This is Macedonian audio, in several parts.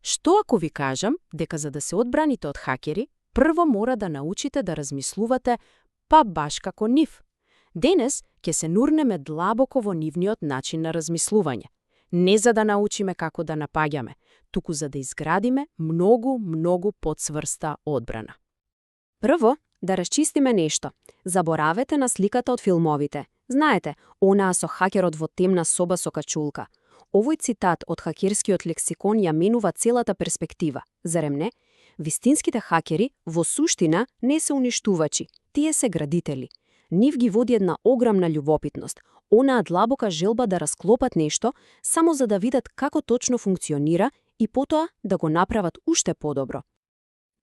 Што ако ви кажам дека за да се одбраните од хакери, прво мора да научите да размислувате па баш како нив? Денес ќе се нурнеме длабоко во нивниот начин на размислување. Не за да научиме како да напаѓаме, туку за да изградиме многу подсврста одбрана. Прво, да расчистиме нешто. Заборавете на сликата од филмовите. Знаете, онаа со хакерот во темна соба со качулка. Овој цитат од хакерскиот лексикон ја менува целата перспектива. Зарем не? Вистинските хакери во суштина не се уништувачи, тие се градители. Нив ги води една огромна љубопитност, онаа длабока желба да расклопат нешто само за да видат како точно функционира и потоа да го направат уште подобро.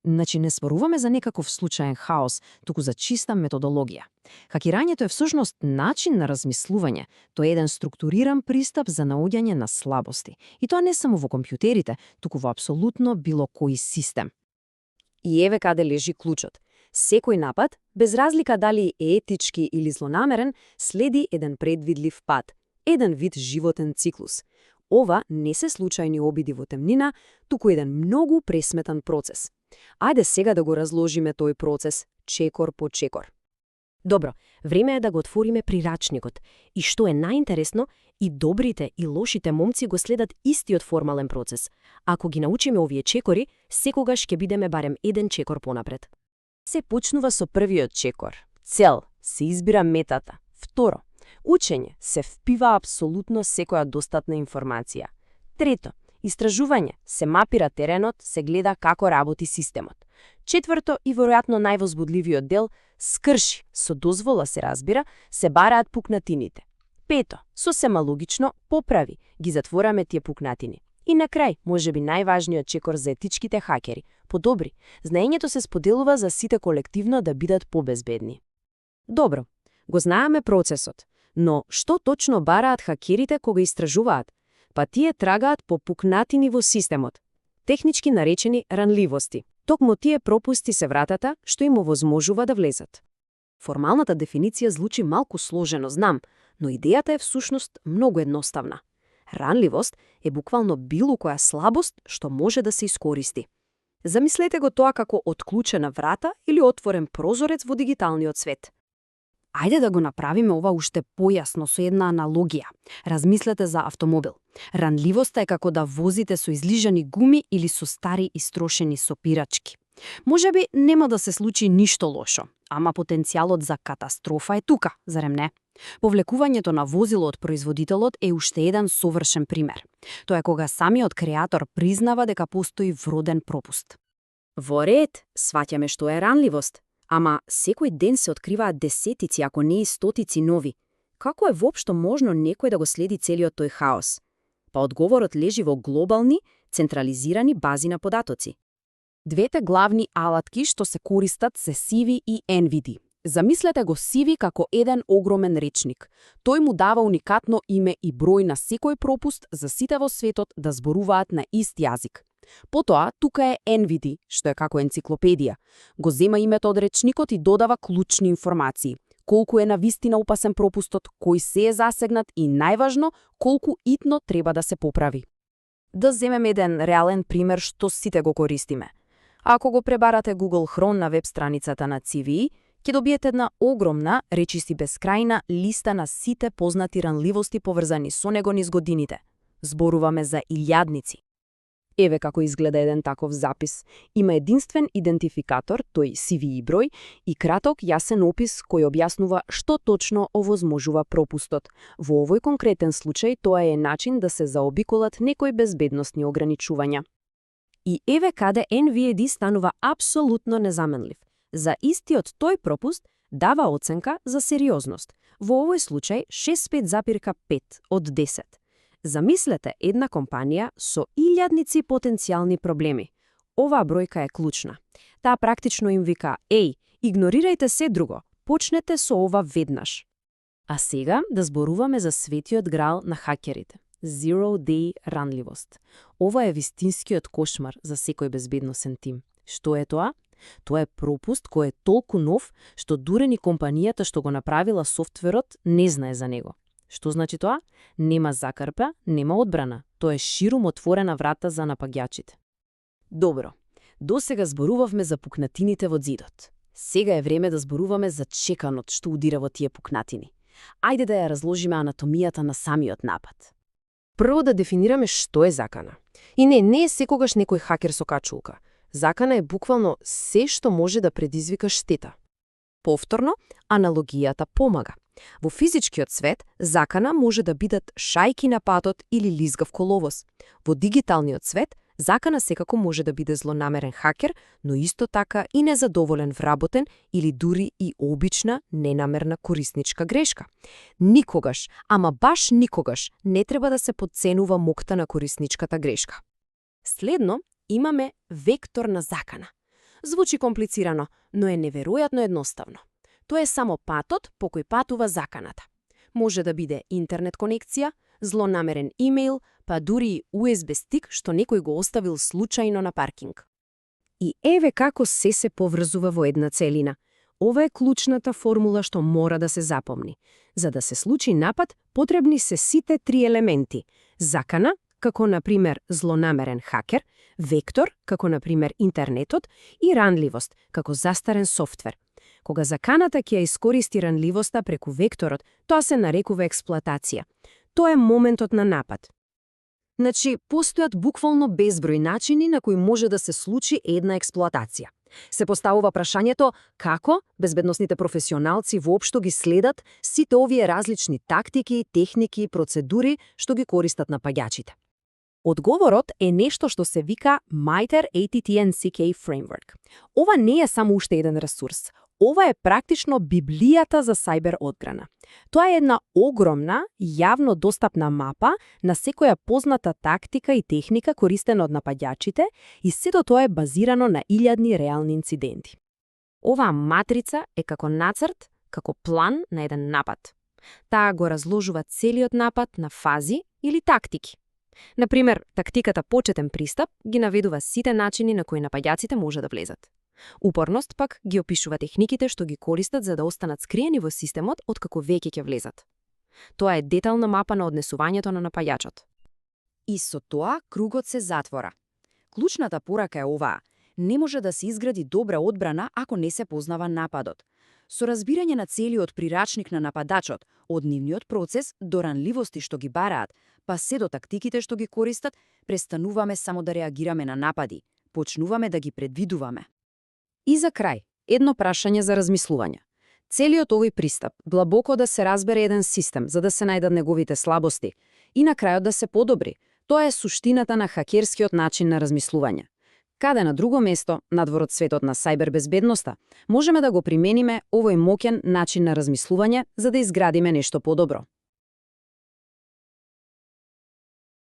Значи не зборуваме за некаков случаен хаос, туку за чиста методологија. Хакирањето е всушност начин на размислување, тоа е еден структуриран пристап за наоѓање на слабости. И тоа не само во компјутерите, туку во апсолутно било кој систем. И еве каде лежи клучот. Секој напад, без разлика дали е етички или злонамерен, следи еден предвидлив пат, еден вид животен циклус. Ова не се случајни обиди во темнина, туку еден многу пресметан процес. Ајде сега да го разложиме тој процес, чекор по чекор. Добро, време е да го отвориме прирачникот. И што е најинтересно, и добрите и лошите момци го следат истиот формален процес. Ако ги научиме овие чекори, секогаш ќе бидеме барем еден чекор понапред. Се почнува со првиот чекор. Цел, се избира метата. Второ, учење, се впива апсолутно секоја достатна информација. Трето, истражување, се мапира теренот, се гледа како работи системот. Четврто и веројатно највозбудливиот дел, скрши, со дозвола се разбира, се бараат пукнатините. Пето, сосема логично, поправи, ги затвораме тие пукнатини. И на крај, можеби најважниот чекор за етичките хакери, подобри, знаењето се споделува за сите колективно да бидат побезбедни. Добро, го знаеме процесот, но што точно бараат хакерите кога истражуваат? Па тие трагаат по пукнатини во системот, технички наречени ранливости. Токму тие пропусти се вратата што им овозможува да влезат. Формалната дефиниција звучи малку сложено, знам, но идејата е всушност многу едноставна. Ранливост е буквално било која слабост што може да се искористи. Замислете го тоа како отклучена врата или отворен прозорец во дигиталниот свет. Ајде да го направиме ова уште појасно со една аналогија. Размислете за автомобил. Ранливоста е како да возите со излижани гуми или со стари истрошени сопирачки. Можеби нема да се случи ништо лошо, ама потенцијалот за катастрофа е тука, зарем не? Повлекувањето на возило од производителот е уште еден совршен пример. Тоа е кога самиот креатор признава дека постои вроден пропуст. Во ред, сваќаме што е ранливост. Ама секој ден се откриваат десетици, ако не и стотици нови. Како е воопшто можно некој да го следи целиот тој хаос? Па одговорот лежи во глобални, централизирани бази на податоци. Двете главни алатки што се користат се CV и NVD. Замислете го CV како еден огромен речник. Тој му дава уникатно име и број на секој пропуст за сите во светот да зборуваат на ист јазик. Потоа, тука е NVD, што е како енциклопедија. Го зема името од речникот и додава клучни информации. Колку е навистина опасен пропустот, кој се е засегнат и најважно, колку итно треба да се поправи. Да земеме еден реален пример што сите го користиме. Ако го пребарате Google Chrome на веб страницата на CVE, ќе добиете една огромна, речиси бескрајна листа на сите познати ранливости поврзани со него низ годините. Зборуваме за илјадници. Еве како изгледа еден таков запис. Има единствен идентификатор, тој CVE број, и краток, јасен опис кој објаснува што точно овозможува пропустот. Во овој конкретен случај тоа е начин да се заобиколат некои безбедносни ограничувања. И еве каде NVD станува апсолутно незаменлив. За истиот тој пропуст дава оценка за сериозност. Во овој случај 6,5 од 10. Замислете една компанија со илјадници потенцијални проблеми. Оваа бројка е клучна. Таа практично им вика: "Еј, игнорирајте се друго, почнете со ова веднаш." А сега да зборуваме за светиот грал на хакерите. Zero Day ранливост. Ова е вистинскиот кошмар за секој безбедносен тим. Што е тоа? Тоа е пропуст кој е толку нов, што дуре ни компанијата што го направила софтверот не знае за него. Што значи тоа? Нема закрпа, нема одбрана. Тоа е ширум отворена врата за напаѓачите. Добро. Досега зборувавме за пукнатините во зидот. Сега е време да зборуваме за чеканот што удира во тие пукнатини. Ајде да ја разложиме анатомијата на самиот напад. Прво да дефинираме што е закана. И не е секогаш некој хакер со качулка. Закана е буквално се што може да предизвика штета. Повторно, аналогијата помага. Во физичкиот свет, закана може да бидат шајки на патот или лизгав коловоз. Во дигиталниот свет, закана секако може да биде злонамерен хакер, но исто така и незадоволен вработен или дури и обична, ненамерна корисничка грешка. Никогаш, ама баш никогаш, не треба да се подценува моќта на корисничката грешка. Следно, имаме векторна закана. Звучи комплицирано, но е неверојатно едноставно. Тоа е само патот по кој патува заканата. Може да биде интернет конекција, злонамерен имејл, па дури и USB стик што некој го оставил случајно на паркинг. И еве како се поврзува во една целина. Ова е клучната формула што мора да се запомни. За да се случи напад, потребни се сите три елементи. Закана, како например злонамерен хакер, вектор, како например интернетот, и ранливост, како застарен софтвер. Кога заканата ќе ја искористи ранливоста преку векторот, тоа се нарекува експлоатација. Тоа е моментот на напад. Значи, постојат буквално безброј начини на кои може да се случи една експлоатација. Се поставува прашањето како безбедносните професионалци воопшто ги следат сите овие различни тактики, техники, процедури што ги користат напаѓачите. Одговорот е нешто што се вика MITRE ATT&CK Framework. Ова не е само уште еден ресурс. Ова е практично библијата за сајбер одбрана. Тоа е една огромна, јавно достапна мапа на секоја позната тактика и техника користена од напаѓачите и сето тоа е базирано на илјадни реални инциденти. Оваа матрица е како нацрт, како план на еден напад. Таа го разложува целиот напад на фази или тактики. Например, тактиката почетен пристап ги наведува сите начини на кои напаѓачите може да влезат. Упорност пак ги опишува техниките што ги користат за да останат скриени во системот откако веќе ќе влезат. Тоа е детална мапа на однесувањето на напаѓачот. И со тоа кругот се затвора. Клучната порака е оваа. Не може да се изгради добра одбрана ако не се познава нападот. Со разбирање на целиот прирачник на нападачот, од нивниот процес до ранливости што ги бараат, па се до тактиките што ги користат, престануваме само да реагираме на напади, почнуваме да ги предвидуваме. И за крај, едно прашање за размислување. Целиот овој пристап, длабоко да се разбере еден систем, за да се најдат неговите слабости, и на крајот да се подобри, тоа е суштината на хакерскиот начин на размислување. Каде на друго место, надвор од светот на сајбербезбедноста, можеме да го примениме овој моќен начин на размислување за да изградиме нешто подобро.